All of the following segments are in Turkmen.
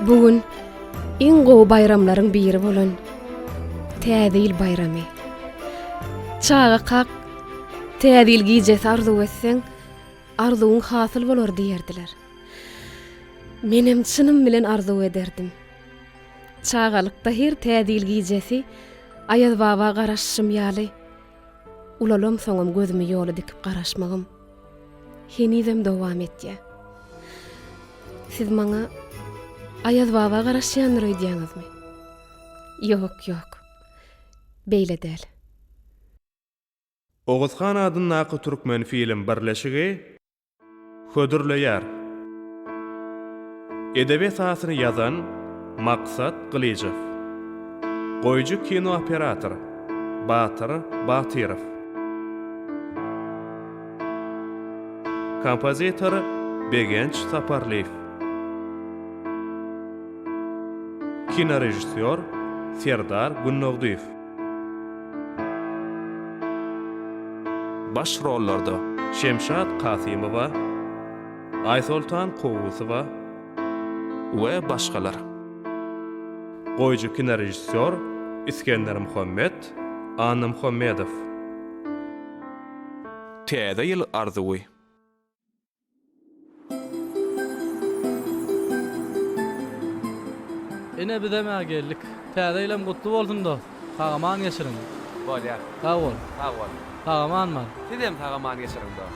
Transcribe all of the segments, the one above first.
Bu gün iň gowy baýramlaryň biri bolan Täze ýyl baýramy. Çagakak Täze ýyl gijesi arzuw etseň, arzuwyň hasyl bolar diýerdiler. Menem çynym bilen arzuw ederdim. Çagalykda her Täze ýyl gijesi Aýaz baba garaşyşym ýaly, ulalamsoňam gözümi ýola dikip garaşmagym henizem dowam etýär. Siz maňa Aýaz baba garaşýandyr öýdýäňizmi? Ýok, ýok. Beýle däl. Oguzhan adyndaky Türkmenfilm birleşigi hödürleýär. Edebi esasyny ýazan Maksat Gylyjow. Goýujy kinooperator Batyr Batyrow. Kompozitor Begenç Saparlyýew. Kinorežissýor Serdar Gündogdyýew. Baş rollarda Şemşat Kasymowa, Aýsoltan Kowusowa we başgalar. Goýujy kinorežissýor Isgender Muhammet Annamuhammedow. Täze ýyl arzuwy. Ine bizem-ä geldik. Täze ýylam gutly bolsun dost. Sag-aman geçiriň. Bolýar. Sag bol. Sag bol. Sag-aman bar. Sizem sag-aman geçiriň dost.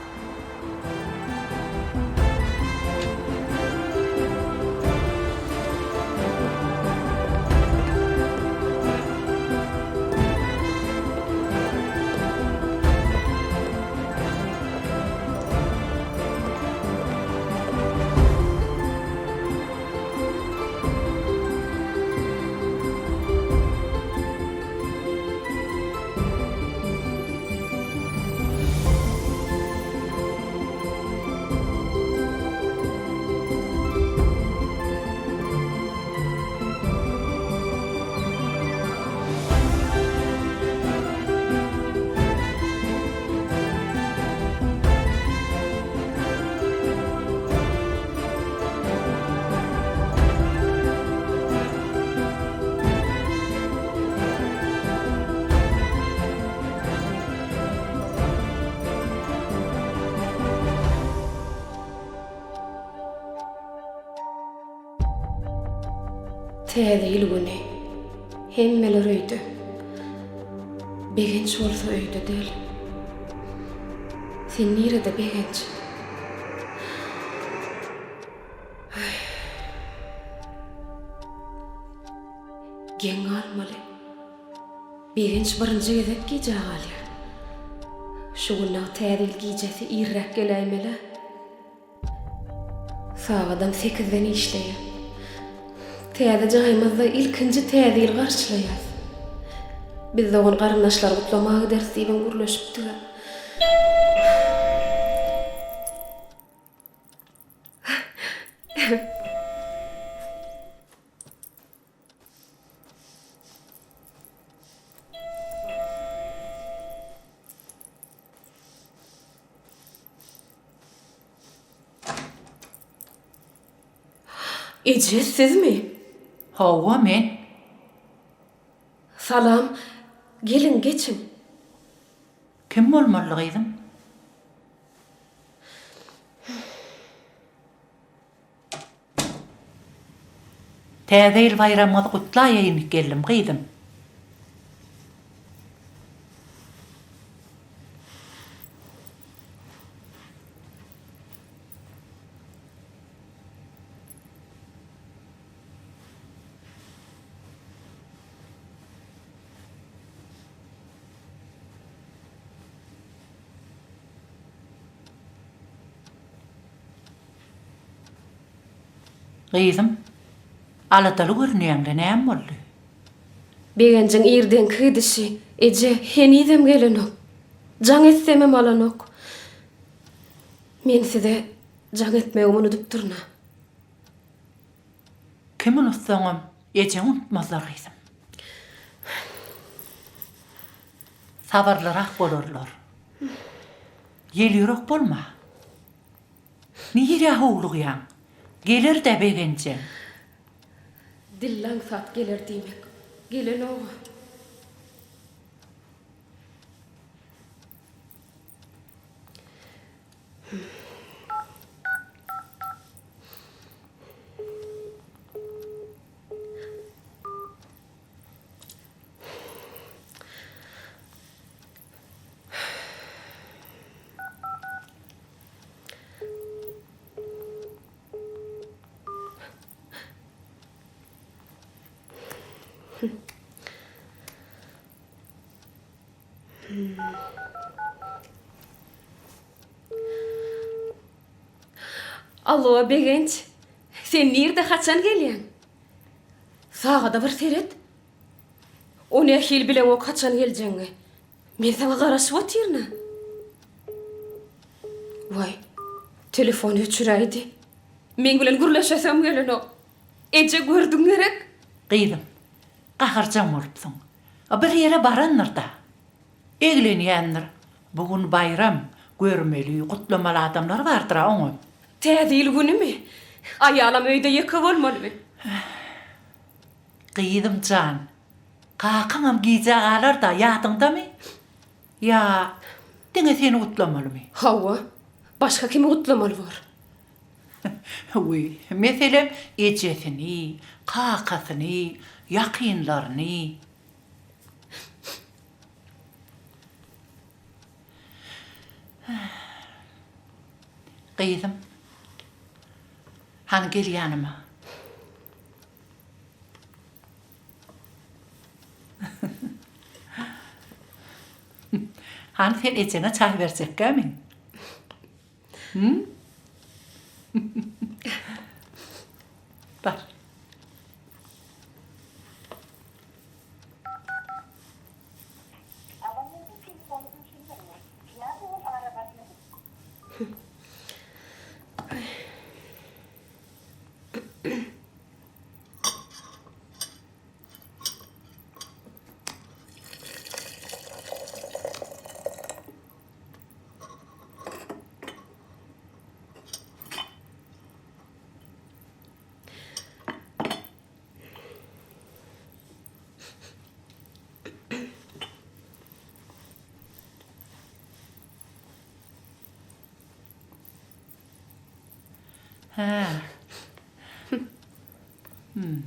Täze ýyl güni. Hemmeler öýde. Begenç bolsa öýde däl. Sen nirede Begenç? Aý. Geň galmaly. Begenç birinji gezek gijä galýar. Şu gün dagy Täze ýyl gijesi irräk geläýmeli-ä. Sagadam sekizden işleýär. Täze jaýymyzda ilkinji Täze ýyl garşylaýarys. Biz dogan-garyndaşlary gutlamaga gideris diýibem gürleşipdik-ä. Eje, sizmi? Hawa, men. Salam, geliň, geçiň. Kim bolmaly gyzym? Täze ýyl baýramyňyzy gutlaýaýyn geldim gyzym. Gyzym, aladaly görünýäň-le, näme boldy? Begenjiň irdenki gidişi, eje, henizem gelenok. Jaň etsemem alanok. Men size jaň etmegimi unudypdyryn-a. Kim unutsaňam, ejeňi unutmazlar, gyzym. Sabyrlyrak bolarlar. Ýelýürek bolma. Nirä howlugýaň? Geler-dä Begenjem. Dille aňsat geler diýmek. Gelenok-a. Alo, Begenç. Sen nirde, haçan gelýäň? Sagada bir seret. O nähili bileňok haçan geljegiňi. Men saňa garaşyp otyryn-a. Waý, telefony öçüräýdi. Meň bilen gürleşesem gelenok. Eje gördüň gerek? Gyzym, gaharjaň bolupsyň. A bir ýere barandyr-da. Eglenýändir. Bu gün baýram, görmeli, gutlamaly adamlar bardyr-a oňam. Täze ýyl günümi? Aýalam öýde ýeke bolmalymy? Gyzym jan, kakaňam gijä galar-da, ýadyňdamy? Ýa diňe seni gutlamalymy? Hawa, başga kimi gutlamaly bor? Wiý, meselem, ejesini, kakasyny, ýakynlaryny. Gyzym, hany gel ýanyma. Hany sen ejeňe çaý berjekkämi? Hü? Bar. Hä. Hmm.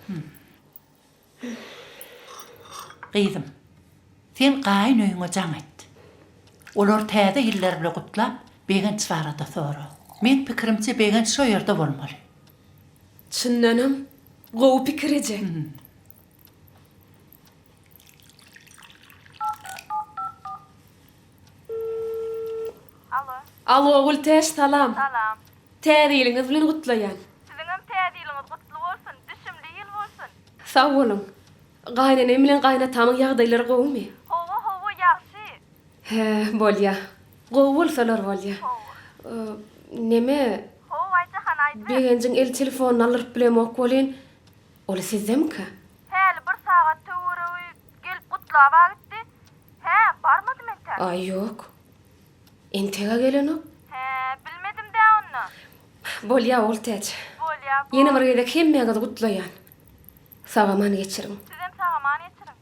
Hmm. Gyzym, sen gaýyn öýüňe jaň et. Olary täze ýyllar bile gutlap, Begenç barada sora. Meň pikirimçe Begenç şo ýerde bolmaly. Çyndanam, gowy pikir eje. Alo. Alo Gültäç salam. Salam. Täze ýylyňyz bilen gutlaýan. Siziňem täze ýylyňyz gutly bolsun, düşümli ýyl bolsun. Sag boluň. Gaýynenem bilen gaýynatamyň ýagdaýlary gowumy? Hawa, hawa, ýagşy. Hä, bolýa. Gowy bolsalar bolýa. Hawa. Neme? Hawa, Aýjahan, aýdyber. Begenjiň el telefonyny aldyryp bilemok welin, ol sizdemika? Häli bir sagat töweregi gelip gutlab-a gitdi. Hä, barmadym entäk. Aý, ýok. Enteg-ä gelenok. Hä, bilmedim-dä onda. Bolýa, Ogultäç. Bolýa, bol. Ýene bir gezek hemmäňizi gutlaýan. Sag-aman geçiriň. Sizem sag-aman geçiriň.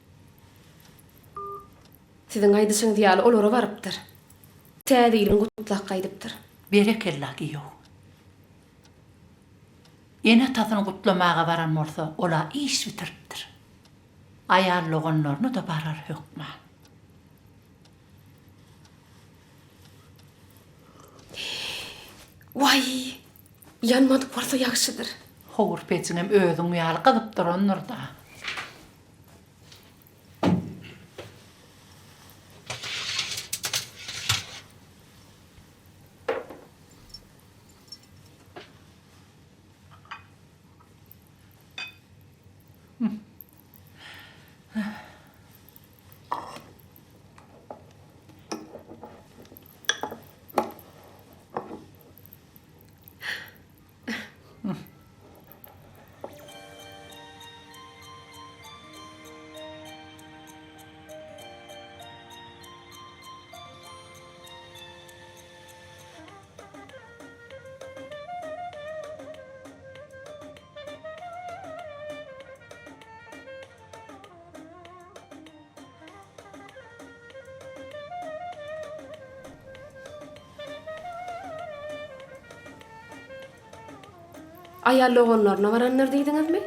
Siziň aýdyşyňyz ýaly olara barypdyr. Täze ýylyň gutlap gaýdypdyr. Berekella giýew. Ene-atasyny gutlamaga baran bolsa, ol-a iş bitiripdir. Aýal doganlaryna-da barar hökman. Waý, ýanmadyk bolsa ýagşydyr. Howur pejiňem özüň ýaly gyzyp durandyr-da. Aýal doganlaryna barandyr diýdiňizmi?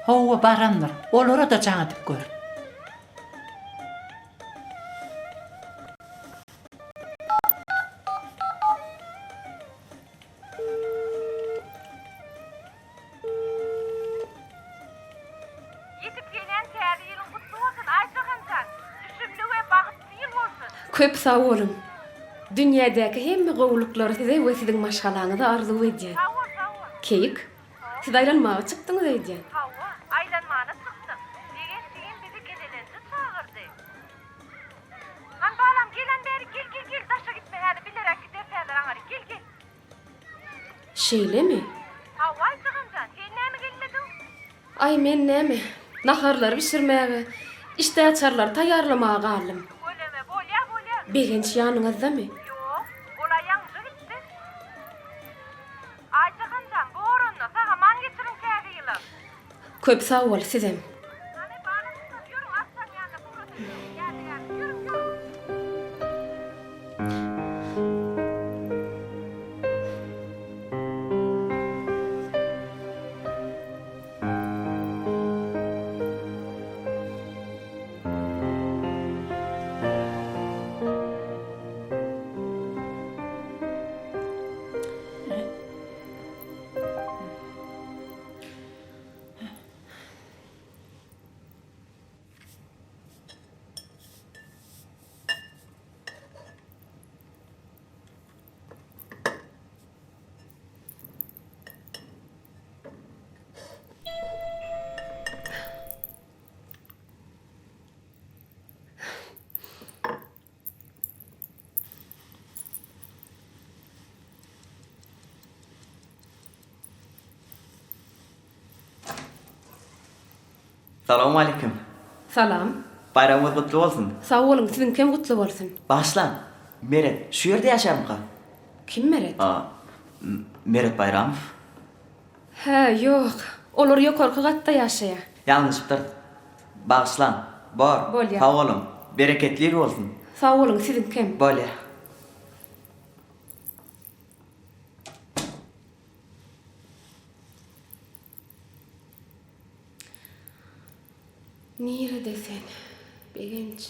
Hawa, barandyr. Olara-da jaň edip gör. Ýetip gelýän Täze ýylyň gutly bolsun, Aýjahan jan! Düşümli we bagtly ýyl bolsun! Köp sag boluň! Dünýädäki hemme gowulyklary size we siziň maşgalaňyza arzuw edýän. Sag bol, sag bol! Keýik, siz aýlanmaga çykdyňyz öýdýän. Hawa, aýlanmana çykdyk. Begenç jigim bizi gezelenje çagyrdy. Han balam, gel-än bäri, gel, gel, gel, daşa gitme häli, bileräk gideris häzir aňaryk, gel, gel! Şeýlemi? Hawa, Aýjahan jan, sen näme gelmediň? Aý, men näme, naharlary bişirmäge, işdäaçarlary taýýarlamaga galdym. Tüweleme, bolýa, bolýa. Begenç ýanyňyzdamy? Ýok, ol-a ýaňyja gitdi. Aýjahan jan, bor onda, sag-aman geçiriň täze ýylam. Köp sag bol, sizem. Hany, balam çykar, ýörüň, Arslanyň ýanyna surata düşeliň, ýadygärlik, ýörüň, ýörüň. Salowmaleýkim. Salam. Baýramyňyz gutly bolsun. Sag boluň, siziňkem gutly bolsun. Bagyşlaň, Meret şu ýerde ýaşarmyka? Kim Meret? A, Meret Baýramow. Hä, ýok. Olar ýokarky gatda ýaşaýar. Ýalňyşypdyrys. Bagyşlaň. Bor. Bolýar. Sag boluň. Bereketli ýyl bolsun. Sag boluň, siziňkem. Bolýar. Nirede sen, Begenç?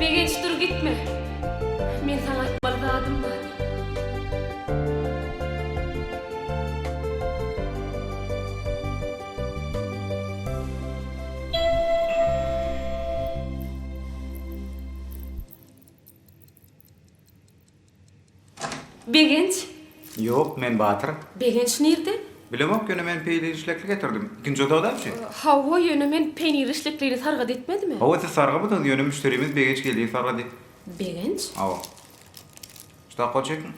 Begenç dur gitme. Men saňa aýtmaly zadym bar. Begenç. Ýok, men Batyr. Begenç nirde? Bilemok, ýöne men peýnir işlekli getirdim. Ikinji otagdamy şu? Hawa, ýöne men peýnir işleklini sargyt etmedimi? Hawa, siz sargamadyňyz, ýöne müşderimiz Begenç geldi sargady. Begenç? Hawa. Şutak gol çekiň.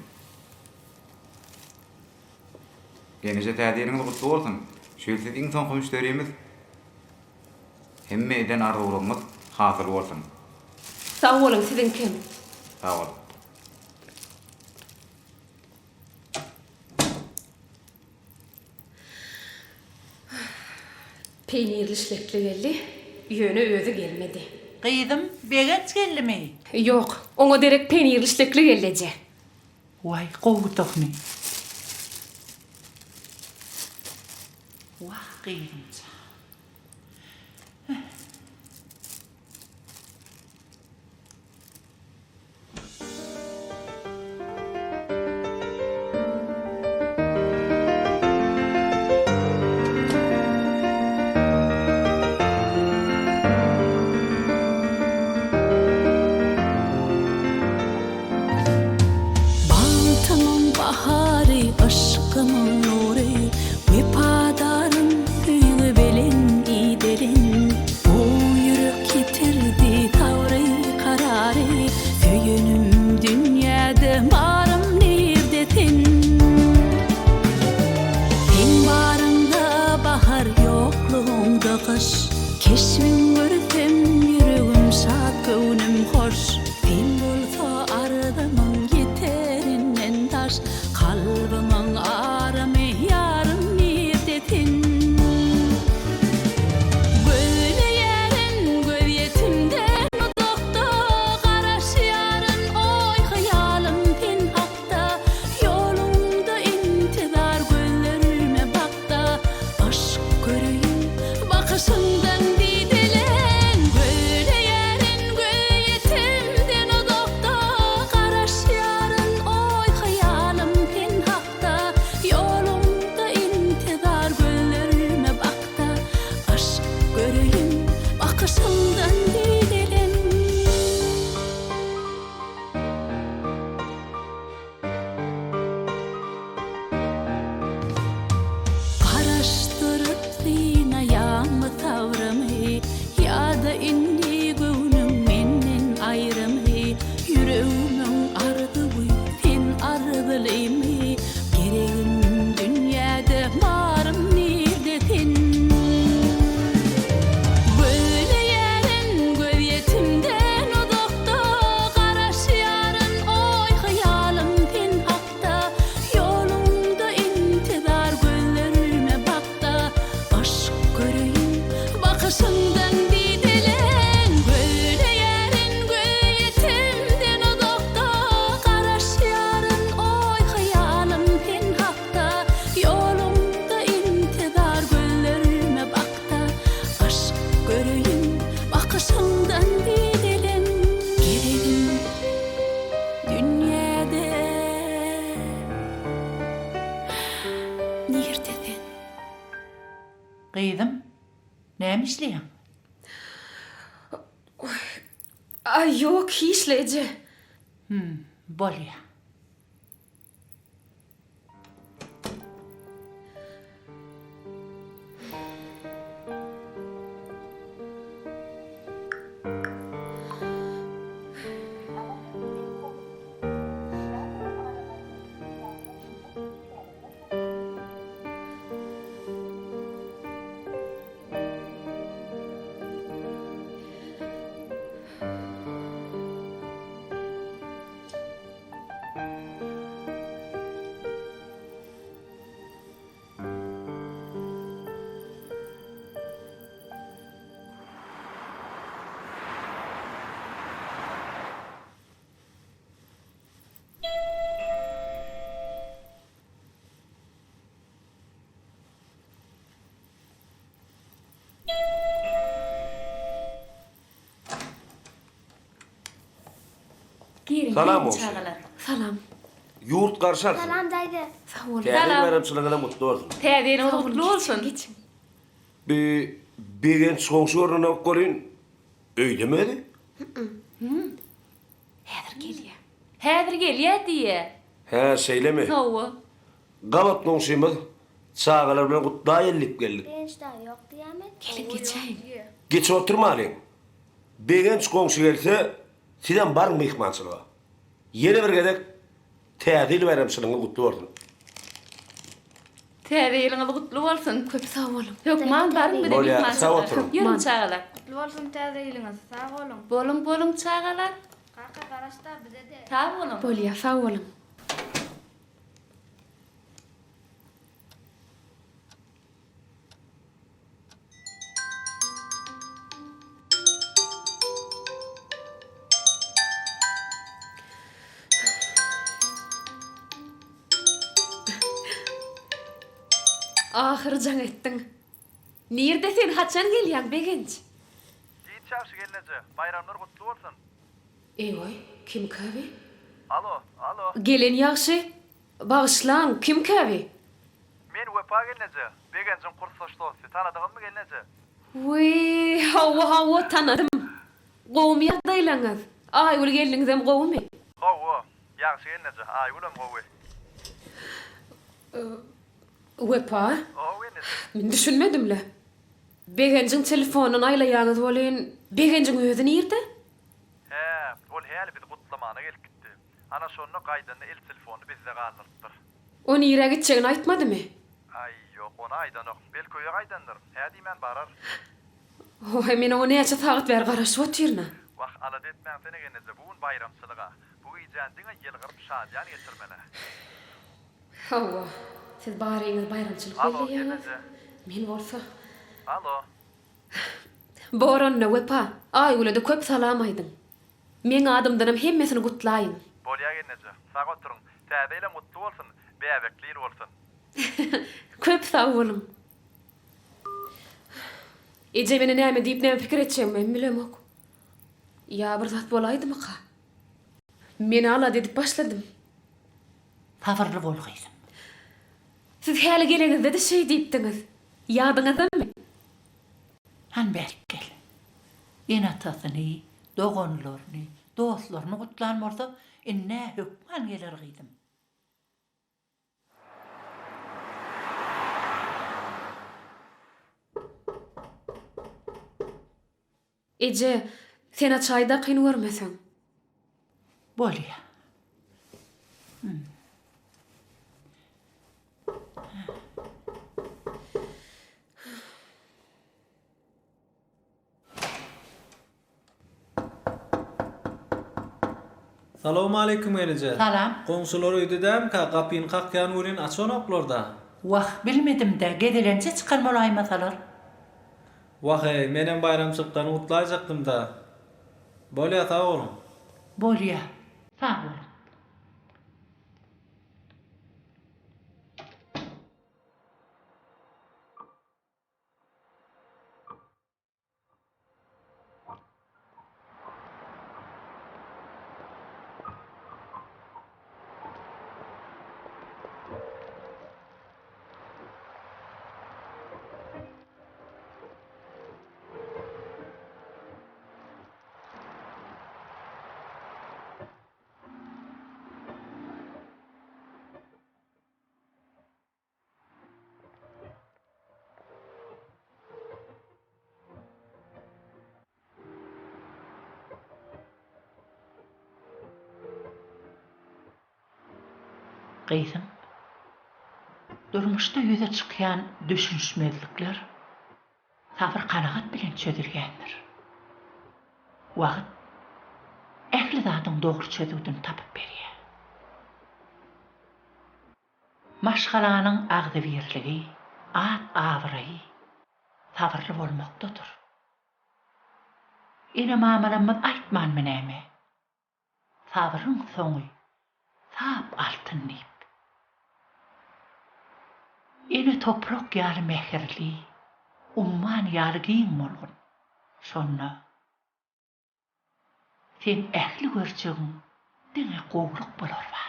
Gelneje täze ýylyňyz gutly bolsun. Şu ýyl siz iň soňky müşderimiz. Hemme eden arzuwlaryňyz hasyl bolsun. Sag boluň, siziňkem. Sag boluň. Peýnirli şlekli geldi, ýöne özi gelmedi. Gyzym, Begenç geldimi? Ýok, oňa derek peýnirli şlekli geldi eje. Waý, gowudygyny. Wah, gyzym jan. Bagtymyň bahary, yşkymyň nury, Wepadarym, söýgi bilen idelen. Bu ýürek ýitirdi sabry, karary, Söýenim dünýäde barym nirde sen? Seň baryňda bahar, ýoklugyňda gyş, Keşbiň görsem ýüregim şat, göwnüm hoş. Sen bolsa arzymyň ýeterinden daş, Kalbymyň aramy ýarym nirde sen? Gözleýärin gözýetimden uzakda, Garaşýaryn oý-hyýalym sen hakda, Ýoluňda intizar gözlerime bak-da, Yşk göreýin bakyşyňdan dideleň. Gözleýärin gözýetimden uzakda, Garaşýaryn oý-hyýalym sen hakda, Ýoluňda intizar gözlerime bak-da, Yşk göreýin bakyşyňdan dideleň. Garaşdyryp synaýaňmy sabrymy, Ýa-da indi göwnüň menden aýrymy? Ýüregimiň arzuwy sen arzylymy? Geregim dünýäde barym nirde sen? Gözleýärin gözýetimden uzakda, Garaşýaryn oý-hyýalym sen hakda, Ýoluňda intizar gözlerime bak-da, Yşk göreýin bakyşyňdan dideleň. Gözleýärin gözýetimden uzakda, Garaşýaryn oý-hyýalym sen hakda, Ýoluňda intizar gözlerime bak-da, Yşk göreýin bakyşyňdan dideleň. Geregim dünýäde nirde sen? Gyzym, näme işleýäň? Aý, ýok, hiç-le, eje. Hüm, bolýa. Giriň, Salam giriň goňşy. çagalar. Salam. Ýurt garşy alsyn. Salam daýza. Sag boluň. Täze ýyl baýramçylygyňyzam gutly bolsun. Täze ýylyňyz Sag boluň, gutly geçiň, bolsun. geçiň. Bi Begenç goňşy görnenok welin, öýdemi özi? Häzir gelýä. Häzir gelýä diýýä. Hä, şeýlemi? Hawa. Gabat goňşymyz çagalar bilen gutlaýaly diýip geldik. Begenç daýy ýok diýýämi? Geliň geçäýiň. Geçip oturmalyň. Begenç goňşy gelse, sizem baryň myhmançylyga. Ýene bir gezek Täze ýyl baýramçylygyňyz gutly bolsun! Täze ýylyňyz gutly bolsun! Köp sag boluň. Hökman baryň bize Bolýar, sag myhmançylyga. oturyň. Ýörüň çagalar. Gutly bolsun täze ýylyňyz. Sag boluň. Boluň boluň çagalar. Kaka garaşda bize-de. Sag boluň. Bolýar, sag boluň. Ahyry jaň etdiň. Nirde sen, haçan gelýäň, Begenç? Giç ýagşy gelneje, baýramlar gutly bolsun. Eý-oý, kimkä bi? Alo, alo. Gelen ýagşy. Bagyşlaň, kimkä bi? Men Wepa gelneje, Begenjiň kursdaş dosty, tanadyňyzmy gelneje? Wiý, hawa, hawa, tanadym. Gowumy ýagdaýlaňyz? Aýgül gelniňizem gowumy? Hawa, ýagşy gelneje, Aýgülem gowy. Wepa? Hawa gelneje. Men düşünmedim-le. Begenjiň telefonyndan aýlaýaňyz welin, Begenjiň özi nirde? Hä, ol häli bizi gutlamana gelip gitdi. Ana şonda gaýdanda el telefonyny bizde galdyrypdyr. O nirä gitjegini aýtmadymy? Aý, ýok, ony aýdanok. Belki öýe gaýdandyr. Hä diýmän barar. Oý, men oňa näçe sagat bäri garaşyp otyryn-a. Wah, alada etmäňsene gelneje, bu gün baýramçylyg-a. Bu gijäni diňe ýylgyryp şadyýan geçirmeli. Hawa, siz baryňyz baýramçylyk Alo, belleýäňiz. gelneje. Men bolsa. Alo. Bor onda, Wepa, Aýgüle-de köp salam aýdyň. Meň adymdanam hemmesini gutlaýyň. Bolýa gelneje. Sag oturyň. Täze ýylam gutly bolsun, bäbekli ýyl bolsun. Köp sag boluň. Eje meni näme diýip näme pikir etjegimem bilemok. Ýa bir zat bolaýdymyka? Men alada edip başladym. Sabyrly bol gyzym. Siz häli geleňizde-de şeý diýipdiňiz. Ýadyňyzdamy? Hany bärik gel. Ene-atasyny, doganlaryny, dostlaryny gutlan bolsa, ind-ä hökman geler gyzym. Eje, sen-ä çaý-da kyn görmeseň. Bolýa. Salowmaleýkim gelneje. Salam. Goňşular öýde dämika, gapyny kakýan welin açanoklarda. Wah, bilmedim-dä, gezelenje çykan bolaýmasalar. Wah-eý, menem baýramçylykdan gutlaýjakdym-da. Bolýa, sag boluň. Bolýa, sag boluň. Gyzym, durmuşda ýüze çykýan düşünişmezlikler sabyr-kanagat bilen çözülýändir. Wagt ähli zadyň dogry çözgüdini tapyp berýär. Maşgalanyň agzybirligi, at-abraýy sabyrly bolmakdadyr. Ene-mamalarymyz aýtmanmy näme, Sabryň soňy sap altyn diýip. Ene toprak ýaly mähirli, umman ýaly giň bolgun. Şonda seň ähli görjegiň diňe gowluk bolar balam.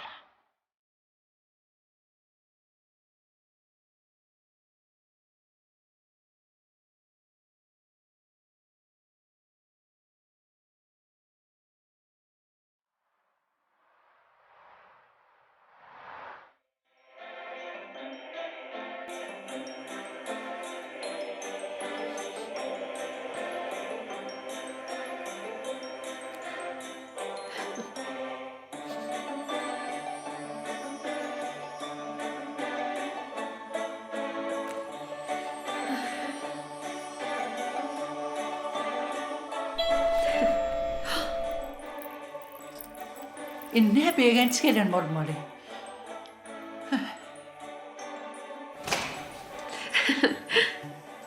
Indi Begenç gelen bolmaly.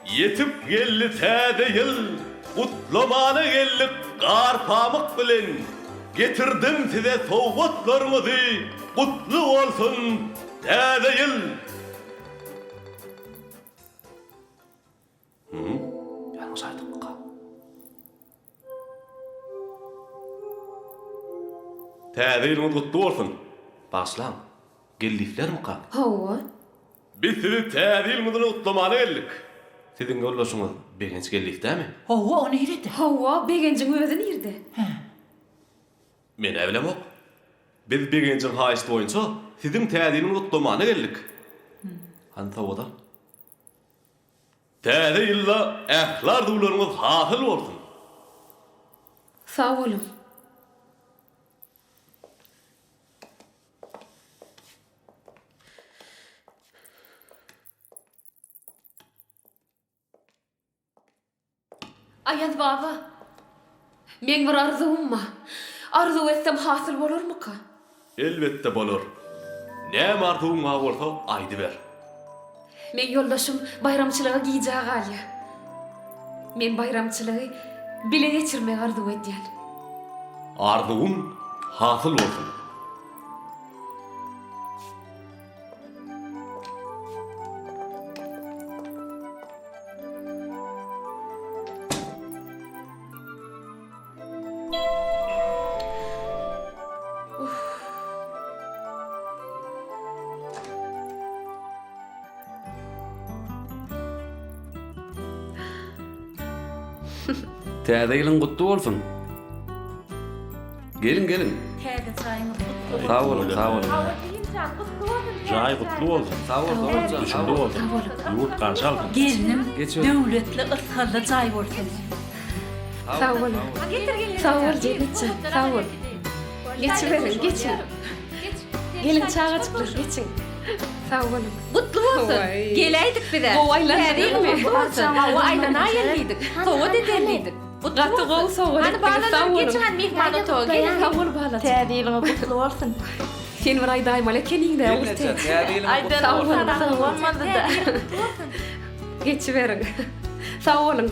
Ýetip geldi täze ýyl, Gutlamana geldik gar-pamyk bilen. Getirdim size sowgatlaryňyzy, Gutly bolsun Täze ýyl! Täze ýylyňyz gutly bolsun! Bagyşlaň, Geldiýewlermika? Hawa. Biz sizi Täze ýylyňyz bilen gutlamana geldik. Siziň ýoldaşyňyz Begenç Geldiýew dämi? Hawa, o nirede? Hawa, Begenjiň özi nirde? Hä. Men-ä bilemok. Biz Begenjiň haýyşty boýunça siziň Täze ýylyňyzy gutlamana geldik. Hany sowgat al. Täze ýylda ähli arzuwlaryňyz hasyl bolsun! Sag boluň. Aýaz baba, meň bir arzuwym bar. Arzuw etsem hasyl bolarmyka? Elbetde bolar. Näme arzuwyň bar bolsa aýdyber. Meň ýoldaşym baýramçylyga gijä galýar. Men baýramçylygy bile geçirmegi arzuw edýän. Arzuwyň hasyl bolsun. Täze ýylyň gutly bolsun! Geliň, geliň. Täze jaýyňyz gutly bolsun. Sag boluň, sag boluň. Jaý gutly bolsun. Sag bol, doganjan, sag Düşümli bol. bolsun. Ýurt gança alsyn. Gelnim Geçiber. döwletli ysgally jaý bolsun. Sag bol. Sag bol Jennetjan, sag bol. Geçiberiň, geçiň. Geliň çagajyklar, geçiň. Sag boluň. Gutly bolsun. Geläýdik bize. Gowy aýlandyňyzmy? Täze ýylyň gutly bolsun. Hawa aýlanaýyn diýdik. Sowgat ederin diýdik. Gaty gowy sowgat Hany etdiňiz, balalar sag boluň. geçiň hany myhman otaga geliň. Sag bol balajyk. Täze ýylyňyz gutly bolsun. Sen bir aýdaýmaly ekeniň-dä, Ogultäç. Täze ýylyňyz gutly Aýdan bolsun. sadagyň bolmady-da. Geçiberiň. Sag boluň.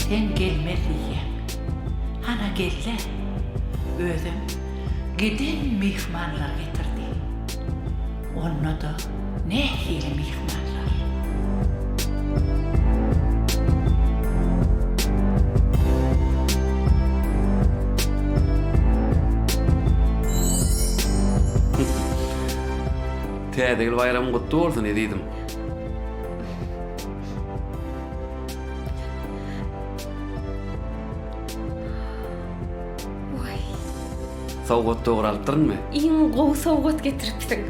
Sen gelmez diýýäň. Hana gel-dä. Özem giden myhmanlar getirdi. Onda-da nähili myhmanlar. Täze ýyl baýramyň gutly bolsun, ezizim! Waý. Sowgat dogry alypdyrynmy? Iň gowy sowgat getiripsiň.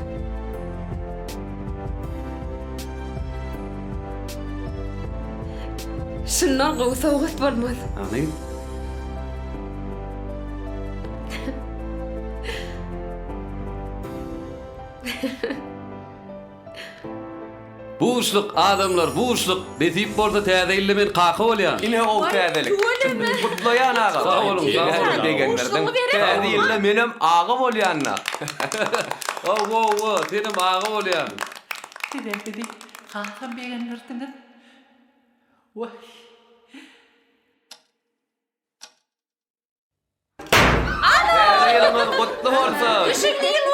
Şundan gowy sowgat bolmaz. Hany? Buşluk adamlar buşluk nesip bolsa täze ýylda men kaka bolýan. Ine gowy täzelik. Tüweleme. Gutlaýan aga. Sag boluň sag boluň. Begendirdiň. Täze ýylda menem aga bolýan-da. Hawa hawa senem aga bolýaň. Sizem bizi hasam begendirdiňiz. Waý. Täze ýylyňyz gutly bolsun! Düşümli ýyl bolsun!